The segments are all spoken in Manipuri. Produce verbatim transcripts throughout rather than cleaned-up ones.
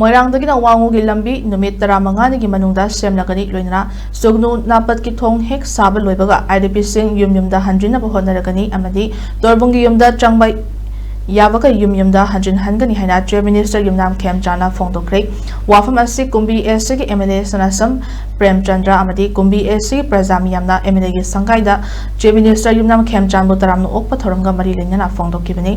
ꯃꯣꯏꯔꯥꯡꯗꯒꯤꯅ ꯋꯥꯉꯨꯒꯤ ꯂꯝꯕꯤ ꯅꯨꯃꯤꯠ ꯇꯔꯥꯃꯉꯥꯅꯤꯒꯤ ꯃꯅꯨꯡꯗ ꯁꯦꯝꯂꯒꯅꯤ꯫ ꯂꯣꯏꯅꯅ ꯁꯨꯒꯅꯨ ꯅꯥꯄꯠꯀꯤ ꯊꯣꯡ ꯍꯦꯛ ꯁꯥꯕ ꯂꯣꯏꯕꯒ IDPꯁꯤꯡ ꯌꯨꯝ ꯌꯨꯝꯗ ꯍꯟꯖꯤꯟꯅꯕ ꯍꯣꯠꯅꯔꯒꯅꯤ ꯑꯃꯗꯤ ꯇꯣꯔꯕꯨꯡꯒꯤ ꯌꯨꯝꯗ ꯆꯪꯕ ꯌꯥꯕꯒ ꯌꯨꯝ ꯌꯨꯝꯗ ꯍꯟꯖꯤꯟꯍꯟꯒꯅꯤ ꯍꯥꯏꯅ Chief Minister ꯌꯨꯝꯅꯥꯝ ꯈꯦꯝꯆꯥꯟꯅ ꯐꯣꯡꯗꯣꯛꯈ꯭ꯔꯦ꯫ ꯋꯥꯐꯝ ꯑꯁꯤ ꯀꯨꯝꯕꯤ ACꯒꯤ MLA ꯁꯅꯥꯁꯝ ꯄ꯭ꯔꯦꯝꯆꯟꯗ꯭ꯔ ꯑꯃꯗꯤ ꯀꯨꯝꯕꯤ ACꯒꯤ ꯄ꯭ꯔꯖꯥ ꯃꯤꯌꯥꯝꯅ MLAꯒꯤ ꯁꯪꯒꯥꯏꯗ Chief Minister ꯌꯨꯝꯅꯥꯝ ꯈꯦꯝꯆꯥꯟꯕꯨ ꯇꯔꯥꯝꯅ ꯑꯣꯛꯄ ꯊꯧꯔꯝꯒ ꯃꯔꯤ ꯂꯩꯅꯅ ꯐꯣꯡꯗꯣꯛꯈꯤꯕꯅꯤ꯫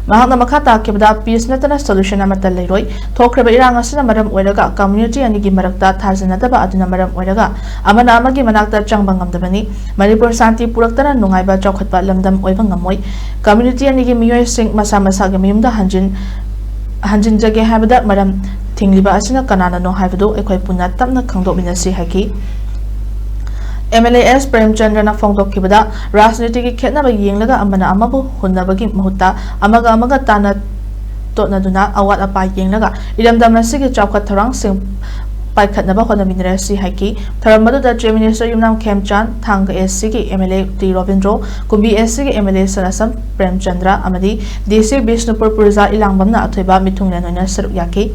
ꯃꯍꯥꯛꯅ ꯃꯈꯥ ꯇꯥꯈꯤꯕꯗ, peace ꯅꯠꯇꯅ solution ꯑꯃꯠꯇ ꯂꯩꯔꯣꯏ꯫ ꯊꯣꯛꯈ꯭ꯔꯤꯕ ꯏꯔꯥꯡ ꯑꯁꯤꯅ ꯃꯔꯝ ꯑꯣꯏꯔꯒ community ꯑꯅꯤꯒꯤ ꯃꯔꯛꯇ ꯊꯥꯖꯅꯗꯕ ꯑꯗꯨꯅ ꯃꯔꯝ ꯑꯣꯏꯔꯒ ꯑꯃꯅ ꯑꯃꯒꯤ ꯃꯅꯥꯛꯇ ꯆꯪꯕ ꯉꯝꯗꯕꯅꯤ꯫ ꯃꯅꯤꯄꯨꯔ ꯁꯥꯟꯇꯤ ꯄꯨꯔꯛꯇꯅ ꯅꯨꯡꯉꯥꯏꯕ ꯆꯥꯎꯈꯠꯄ ꯂꯝꯗꯝ ꯑꯣꯏꯕ ꯉꯝꯃꯣꯏ꯫ Community ꯑꯅꯤꯒꯤ ꯃꯤꯑꯣꯏꯁꯤꯡ ꯃꯁꯥ ꯃꯁꯥꯒꯤ ꯃꯌꯨꯝꯗ ꯍꯟꯖꯤꯟ-, ꯍꯟꯖꯤꯟꯖꯒꯦ ꯍꯥꯏꯕꯗ ꯃꯔꯝ ꯊꯤꯡꯂꯤꯕ ꯑꯁꯤꯅ ꯀꯅꯥꯅꯅꯣ ꯍꯥꯏꯕꯗꯨ ꯑꯩꯈꯣꯏ ꯄꯨꯟꯅ ꯇꯞꯅ ꯈꯪꯗꯣꯛꯃꯤꯟꯅꯁꯤ ꯍꯥꯏꯈꯤ꯫ MLA ꯑꯦꯁ ꯄ꯭ꯔꯦꯝꯆꯟꯗ꯭ꯔꯅ ꯐꯣꯡꯗꯣꯛꯈꯤꯕꯗ, ꯔꯥꯖꯅꯤꯇꯤꯒꯤ ꯈꯦꯠꯅꯕ ꯌꯦꯡꯂꯒ ꯑꯃꯅ ꯑꯃꯕꯨ ꯍꯨꯟꯅꯕꯒꯤ ꯃꯍꯨꯠꯇ ꯑꯃꯒ ꯑꯃꯒ ꯇꯥꯟꯅ ꯇꯣꯠꯅꯗꯨꯅ ꯑꯋꯥꯠ ꯑꯄꯥ ꯌꯦꯡꯂꯒ ꯏꯔꯝꯗꯝ ꯑꯁꯤꯒꯤ ꯆꯥꯎꯈꯠ ꯊꯧꯔꯥꯡꯁꯤꯡ ꯄꯥꯏꯈꯠꯅꯕ ꯍꯣꯠꯅꯃꯤꯟꯅꯔꯁꯤ ꯍꯥꯏꯈꯤ꯫ ꯊꯧꯔꯝ ꯑꯗꯨꯗ Chief Minister ꯌꯨꯝꯅꯥꯝ ꯈꯦꯝꯆꯥꯟ, ꯊꯥꯡꯒ ACꯒꯤ MLA T Robindro, ꯀꯨꯝꯕꯤ ACꯒꯤ MLA ꯁꯅꯥꯁꯝ Premchandra ꯑꯃꯗꯤ DC ꯕꯤꯁꯅꯨꯄꯨꯔ ꯄ꯭ꯔꯖꯥ ꯏꯂꯥꯡꯕꯝꯅ ꯑꯊꯣꯏꯕ ꯃꯤꯊꯨꯡꯂꯦꯟ ꯑꯣꯏꯅ ꯁꯔꯨꯛ ꯌꯥꯈꯤ꯫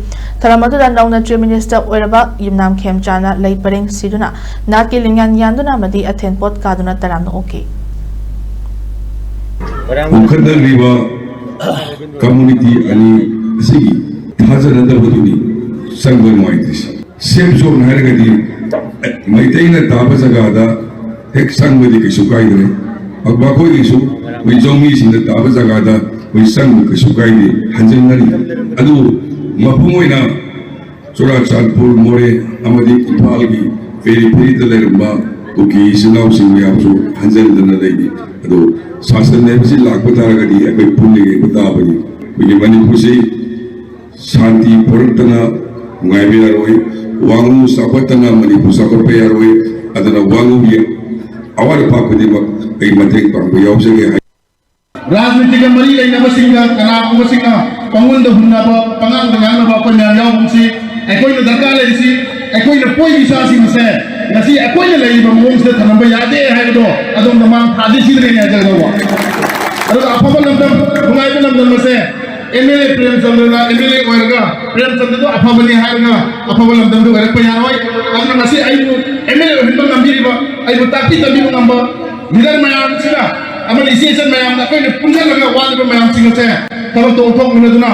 ꯊꯧꯔꯝ ꯑꯗꯨꯗ ꯅꯧꯅ Chief Minister ꯑꯣꯏꯔꯕ ꯌꯨꯝꯅꯥꯝ ꯈꯦꯝꯆꯥꯟꯅ ꯂꯩ ꯄꯔꯦꯡ ꯁꯤꯗꯨꯅ ꯅꯥꯠꯀꯤ ꯂꯤꯡꯌꯥꯟ ꯌꯥꯟꯗꯨꯅ ꯑꯃꯗꯤ ꯑꯊꯦꯟ ꯄꯣꯠ ꯀꯥꯗꯨꯅ ꯇꯔꯥꯝꯅ ꯑꯣꯛꯈꯤ꯫ ꯎꯈꯠꯅꯔꯤꯕ community ꯑꯅꯤ ꯑꯁꯤꯒꯤ ꯊꯥꯖꯅꯗꯕꯗꯨꯅꯤ ꯆꯪꯕ ꯅꯨꯡꯉꯥꯏꯇ꯭ꯔꯤꯁꯤ꯫ ꯁꯦꯝ ꯁꯣꯛꯅ ꯍꯥꯏꯔꯒꯗꯤ, ꯃꯩꯇꯩꯅ ꯇꯥꯕ ꯖꯒꯥꯗ ꯍꯦꯛ ꯆꯪꯕꯗꯤ ꯀꯩꯁꯨ ꯀꯥꯏꯗ꯭ꯔꯦ꯫ ꯃꯈꯣꯏꯒꯤꯁꯨ, ꯑꯩꯈꯣꯏ ꯖꯧꯃꯤꯁꯤꯡꯅ ꯇꯥꯕ ꯖꯒꯥꯗ ꯑꯩꯈꯣꯏ ꯆꯪꯕ ꯀꯩꯁꯨ ꯀꯥꯏꯗꯦ, ꯍꯟꯖꯤꯟꯅꯔꯤ꯫ ꯑꯗꯨꯕꯨ ꯃꯄꯨꯡ ꯑꯣꯏꯅ ꯆꯨꯔꯥꯆꯥꯟꯄꯨꯔ, ꯃꯣꯔꯦ ꯑꯃꯗꯤ ꯏꯝꯐꯥꯜꯒꯤ peripheryꯗ ꯂꯩꯔꯝꯕ ꯀꯨꯀꯤ ꯏꯆꯤꯜ ꯏꯅꯥꯎꯁꯤꯡ ꯃꯌꯥꯝꯁꯨ ꯍꯟꯖꯤꯟꯗꯅ ꯂꯩꯔꯤ꯫ ꯑꯗꯣ ꯁꯥꯁꯟ ꯍꯥꯏꯕꯁꯤ ꯂꯥꯛꯄ ꯇꯥꯔꯒꯗꯤ ꯑꯩꯈꯣꯏ ꯄꯨꯟꯅ ꯌꯦꯡꯕ ꯇꯥꯕꯅꯤ꯫ ꯑꯩꯈꯣꯏꯒꯤ ꯃꯅꯤꯄꯨꯔꯁꯤ ꯁꯥꯟꯇꯤ ꯄꯨꯔꯛꯇꯅ ꯅꯨꯡꯉꯥꯏꯕ ꯌꯥꯔꯣꯏ꯫ ꯋꯥꯉꯨ ꯆꯥꯎꯈꯠꯇꯅ ꯃꯅꯤꯄꯨꯔ ꯆꯥꯎꯈꯠꯄ ꯌꯥꯔꯣꯏ꯫ ꯑꯗꯨꯅ ꯋꯥꯉꯨꯒꯤ ꯑꯋꯥꯠ ꯑꯄꯥ ꯈꯨꯗꯤꯡꯃꯛ ꯑꯩ ꯃꯇꯦꯡ ꯄꯥꯡꯕ ꯌꯥꯎꯖꯒꯦ ꯍꯥꯏ꯫ ꯔꯥꯖꯅꯤꯇꯤꯒ ꯃꯔꯤ ꯂꯩꯅꯕꯁꯤꯡꯒ ꯀꯅꯥꯒꯨꯝꯕꯁꯤꯡꯅ ꯄꯪꯍꯨꯟꯗ ꯍꯨꯟꯅꯕ, ꯄꯉꯥꯡꯗ ꯉꯥꯡꯅꯕ ꯑꯩꯈꯣꯏ ꯃꯌꯥꯝ ꯌꯥꯎꯒꯨꯝꯁꯤ꯫ ꯑꯩꯈꯣꯏꯅ ꯗꯔꯀꯥꯔ ꯂꯩꯔꯤꯁꯤ, ꯑꯩꯈꯣꯏꯅ ꯄꯣꯛꯏꯕ ꯏꯆꯥꯁꯤꯡ ꯑꯁꯦ ꯉꯁꯤ ꯑꯩꯈꯣꯏꯅ ꯂꯩꯔꯤꯕ ꯃꯑꯣꯡꯁꯤꯗ ꯊꯝꯂꯝꯕ ꯌꯥꯗꯦ ꯍꯥꯏꯕꯗꯣ ꯑꯗꯣꯝꯗ ꯃꯥꯡ ꯊꯥꯗꯤ ꯁꯤꯗ꯭ꯔꯦꯅꯦ ꯍꯥꯏꯖꯒꯗꯧꯕ꯫ ꯑꯗꯨꯒ ꯑꯐꯕ ꯂꯝꯗꯝ, ꯅꯨꯡꯉꯥꯏꯕ ꯂꯝꯗꯝ ꯑꯁꯦ ꯑꯦꯝ ꯑꯦꯜ ꯑꯦ ꯄ꯭ꯔꯦꯝꯆꯟꯗ꯭ꯔꯅ ꯑꯦꯝ ꯑꯦꯜ ꯑꯦ ꯑꯣꯏꯔꯒ ꯄ꯭ꯔꯦꯝꯆꯟꯗ꯭ꯔꯗꯣ ꯑꯐꯕꯅꯤ ꯍꯥꯏꯔꯒ ꯑꯐꯕ ꯂꯝꯗꯝꯗ ꯑꯣꯏꯔꯛꯄ ꯌꯥꯔꯣꯏ꯫ ꯑꯗꯨꯅ ꯉꯁꯤ ꯑꯩꯕꯨ ꯑꯦꯝ ꯑꯦꯜ ꯑꯦ ꯑꯣꯏꯍꯟꯕ ꯉꯝꯕꯤꯔꯤꯕ, ꯑꯩꯕꯨ ꯇꯥꯛꯄꯤ ꯇꯝꯕꯤꯕ ꯉꯝꯕ ꯂꯤꯗꯔ ꯃꯌꯥꯝꯁꯤꯅ ꯑꯃꯗꯤ ꯏꯆꯦ ꯏꯆꯟ ꯃꯌꯥꯝꯅ ꯑꯩꯈꯣꯏꯅ ꯄꯨꯟꯁꯤꯜꯂꯒ ꯋꯥꯠꯂꯤꯕ ꯃꯌꯥꯝꯁꯤꯡ ꯑꯁꯦ ꯊꯕꯛꯇ ꯑꯣꯟꯊꯣꯛꯃꯤꯟꯅꯗꯨꯅ